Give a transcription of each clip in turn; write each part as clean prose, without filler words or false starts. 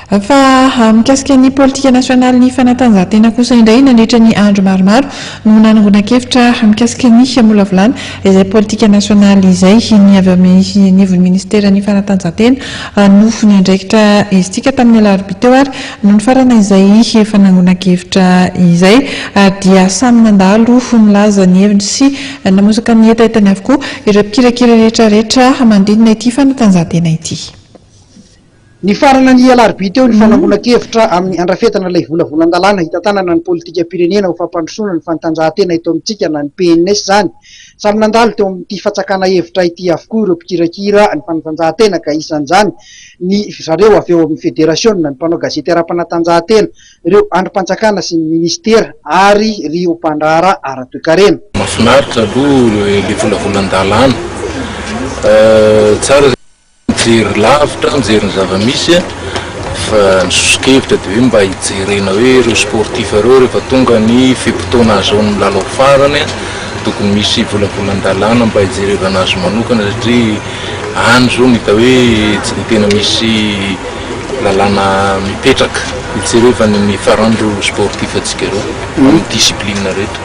Fa mikasika ny politika nasionalin'ny fanatanjahantena kosa indray, nandritra ny andro maromaro no nanangonan-kevitra mikasika ny hamolavolana izay politika nasionaly izay ny avy amin'ny anivon'ny ministeran'ny fanatanjahantena no niandraikitra izy ity ka tamin'ny alarobia teo ary no nifarana izay fanangonan-kevitra izay ary dia samy nandalo nilaza ny heviny sy namosaka ny hetahetany avokoa ireo mpikirakira rehetra rehetra manodidina ity fanatanjahantena ity. Nifarana ny alarobia teo ny fanangonan-kevitra amin'ny handrafetana ilay volavolan-dalàna hitantanana ny politikam-pirenena ho fampandrosoana ny fanatanjahantena eto amintsika na ny PNS izany. Samy nandalo teo amin'ity fatsakana hevitra ity avokoa ireo mpikirakira ny fanatanjahantena ka isan'izany ny zareo avy eo amin'ny federasiona, ny mpanao gazety ara-panatanjahantena, ireo andrim-panjakana sy ny minisitera ary ireo mpandraharaha ara-toekarena. Mahafinaritra aloha ilay volavolan-dalàna. Tsara. Mijery lavitra, mijery ny zava-misy fa ny soso-kevitra dia hoe mba hijerena hoe ireo sportif ireo rehefa tonga ny fe-potoana ahazoany milalao farany tokony misy volavolan-dalàna mba hijerevana azy manokana satria any izao no hita hoe tsy dia tena misy lalàna mipetraka hijerevana ny faran'ireo sportif antsika ireo amin'ny discipline rehetra.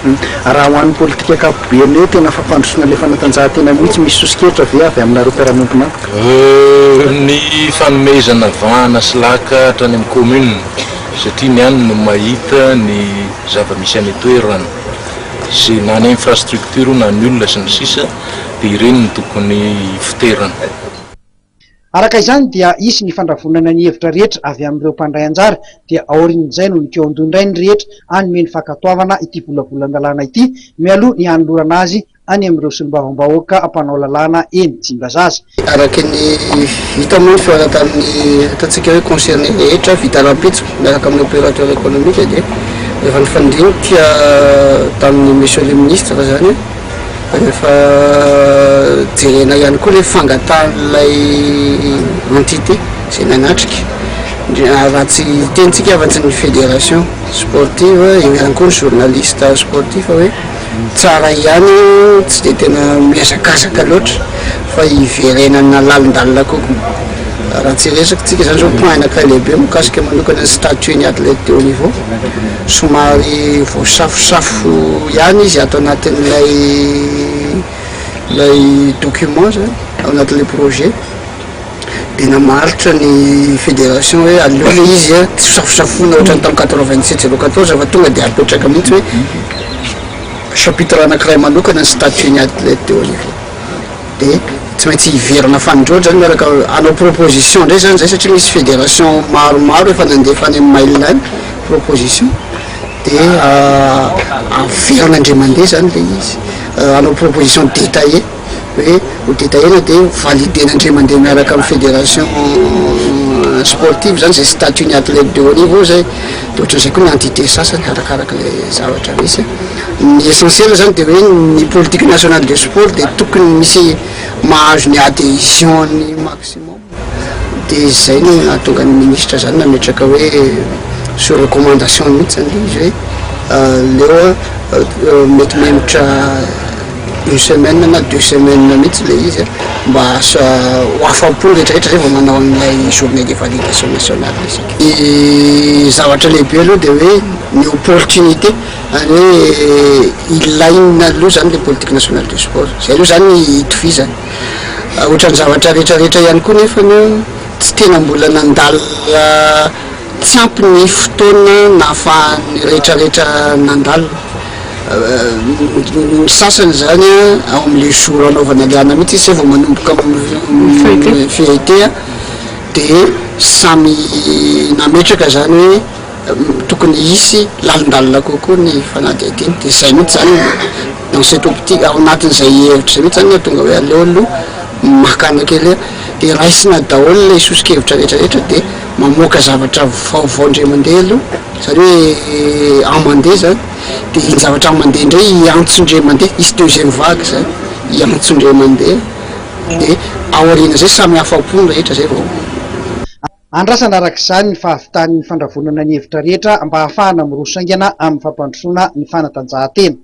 Raha ho an'ny politika ankapobeny hoe tena fampandrosoana ilay fanatanjahantena mihitsy, misy soso-kevitra ve avy aminareo mpiara-miombon'antoka? Ny fanomezana vahana sy laka hatrany amin'ny commune satria ny any no mahita ny zava-misy any an-toerana sy na ny infrastructure na ny olona sy ny sisa dia ireny no tokony hifoterana. Araka izany dia hisy ny fandravonana ny hevitra rehetra avy amin'ireo mpandray anjara dia aorian'izay no nikaon-doha indray ny rehetra hanome ny fankatoavana ity volavolan-dalàna ity mialoha ny hanolorana azy any amin'ireo solombavambahoaka mpanao lalàna eny Tsimbazaza. Araka ny hita moa ny fihaonana tamin'ny ataontsika hoe concerné rehetra vita rahampitso miaraka amin'ny opérateur économique dia efa nifandinika tamin'ny monsieur le ministre zany Rehefa jerena ihany koa ilay fangatahan'ilay entité izay nanatrika, raha tsy hiteny tsika afa-tsy ny fédération sportive, eo ihany koa ny journaliste sportif hoe tsara ihany tsy dia tena mihazakazaka loatra fa hiverenana lalindalina kokoa. Raha tsy hiresaka tsika izany izao point anankiray lehibe mikasika manokana ny statut ny athlète de haut niveau. Somary voasafosafo ihany izy ato anatin'ilay ilay document zany, ao anatin'ilay projet, dia namaritra ny fédération hoe aleo ilay izy a tsy hosafosafoina ohatran'ny tamin'ny 87 014 fa tonga dia apetraka mihitsy hoe chapitre anankiray manokana ny statut ny athlète de haut niveau. Dia tsy maintsy hiverina fanindroany zany miaraka hanao proposition indray zany zay satria misy fédération maromaro efa nandefa any amin'ny mail any proposition dia averina indray mandeha zany le izy hanao proposition détaillée hoe ho détaillena dia validena indray mandeha miaraka amin'ny fédération sportive zany zay statut ny athlète de haut niveau zay dia ohatran'izay koa ny entité sasany arakaraka le zavatra misy. Ny essentiel zany dia hoe ny politique nationale de sport dia tokony misy mahazo ny adhesion ny maximum dia izay no nahatonga ny ministre zany nametraka hoe sur recommandation mihitsy zany ilay izy hoe aleo mety mihemotra une semaine na deux semaines mihitsy ilay izy mba ho afa-po ny rehetra rehetra zay vao manao an'ilay journée de validation nationale isika. Ny zavatra lehibe aloha dia hoe ny opportunité Ary hoe ilaina aloha zany le politique nationale du sport, zay aloha zany itovizany. Ohatran'ny zavatra rehetra rehetra ihany koa nefany an, tsy tena mbola nandalina tsy ampy ny fotoana nahafahan'ny rehetra rehetra nandalina. Ny sasany zany an, ao amle jour anaovana le ana mihitsy izy zay vao manomboka mi-feuilleter de samy nametraka zany hoe tokony hisy lalindalina kokoa ny fanadihadiana, dia izay mihitsy izany dans cette optique, ao anatin'izay hevitra izay mihitsy izany no hahatonga hoe aleo aloha maka aina kely dia raisina daholo ilay soso-kevitra rehetra rehetra dia mamoaka zavatra vaovao indray mandeha aloha, izany hoe amandeha izany, dia iny zavatra amandeha indray hiantso indray mandeha, hisy deuxième vague izany, hiantso indray mandeha, dia aorian'izay samy afa-po ny rehetra izay vao. Andrasana araka izany ny fahavitan'ny fandravonana ny hevitra rehetra mba hahafahana miroso haingana amin'ny fampandrosoana ny fanatanjahantena.